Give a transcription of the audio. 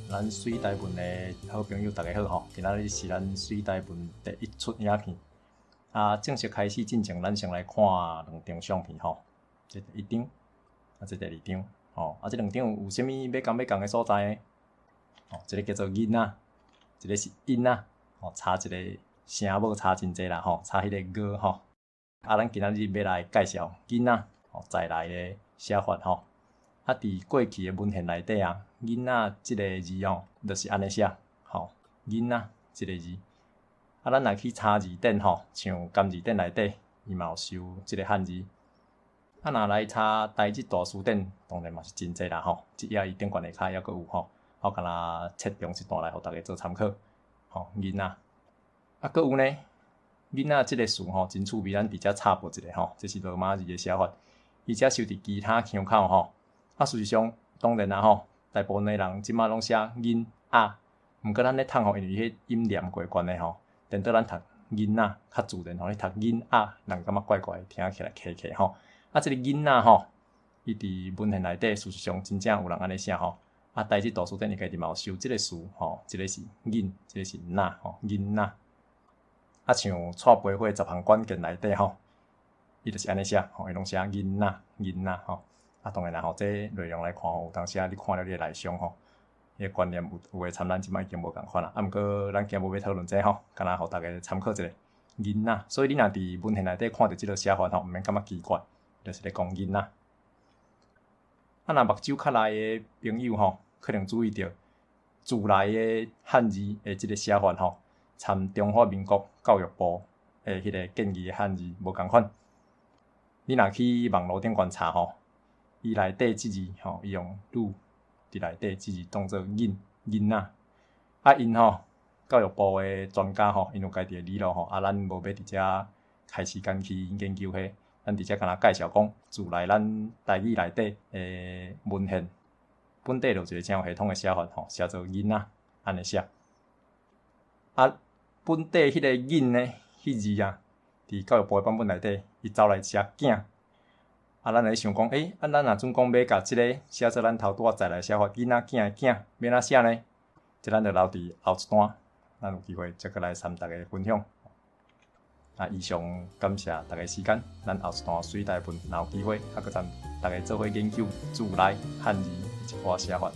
咱媠台文的好朋友，逐家好吼！今仔日是咱媠台文第一出影片。啊，正式開始進前，咱先來看兩張相片吼。這第一張，啊，這第二張，吼。啊，這兩張有啥物欲仝欲仝的所在呢？吼，一个叫做囡仔，一個是𪜶仔，吼，差一个聲母差真濟啦吼，差彼個 ㄍ 吼。啊，咱今仔日欲來介紹囡仔吼在來的寫法吼。啊，佇過去的文獻內底啊，囡仔這个字吼，就是按呢寫，吼，囡仔這个字。啊，咱若去查字典吼，像甘字典內底，伊嘛有收這个漢字。啊，若來查台語大辭典，當然嘛是真濟啦吼。這頁伊頂懸下跤猶閣有吼，我敢若切中一段來予逐家做參考。吼，囡仔。啊，閣有呢，囡仔這个詞吼，真趣味，咱佇遮插播一下吼，這是羅馬字的寫法，伊遮收佇其他腔口吼。啊，事實上，當然啦吼，大部分的人這馬攏寫囡仔，毋過咱咧讀吼，因為彼音念過關係吼，顛倒咱讀囡仔較自然吼，你讀囡仔，人感覺怪怪，聽起來奇奇吼。啊，這个囡仔吼，伊佇文獻內底，事實上真正有人按呢寫吼。啊，台語大辭典伊家己嘛有收這个詞吼，一个是囡，一个是仔吼，囡仔。啊，像蔡培火十項關鍵內底吼，伊就是按呢寫吼，伊攏寫囡仔，囡仔吼。啊，當然啦吼，這內容來看吼，有當時啊，你看了你會內傷吼，彼個觀念有有的參咱這擺已經無仝款啦。啊，毋過咱今無欲討論這吼，敢若予逐家參考一下囡仔。所以你若佇文獻內底看著這个寫法吼，毋免感覺奇怪，就是咧講囡仔。啊，若目睭較利的朋友吼，可能注意著自來的漢字的這个寫法吼，參中華民國教育部的彼个建議的漢字無仝款。你若去網路頂懸查吼，伊內底這字吼，伊用女佇內底這字當做囡囡仔。啊，𪜶吼教育部的專家吼，𪜶有家己的理路吼，啊，咱無欲佇遮開時間去研究彼，咱佇遮敢若介紹講，自來咱台語內底的文獻，本底就有一個誠有系統的寫法吼，寫做囡仔按呢寫。啊，本底彼個囡呢，彼字啊，佇教育部的版本內底，伊走來寫囝。啊，咱來想講，欸，啊，咱若準講欲共這个寫做咱頭拄仔在來寫法，囡仔囝的囝，欲按怎寫呢？這咱就留佇後一段，咱有機會再閣來參逐家分享。啊，以上感謝逐家時間，咱後一段媠台文，若有機會，猶閣參逐家做伙研究自來漢字一寡寫法。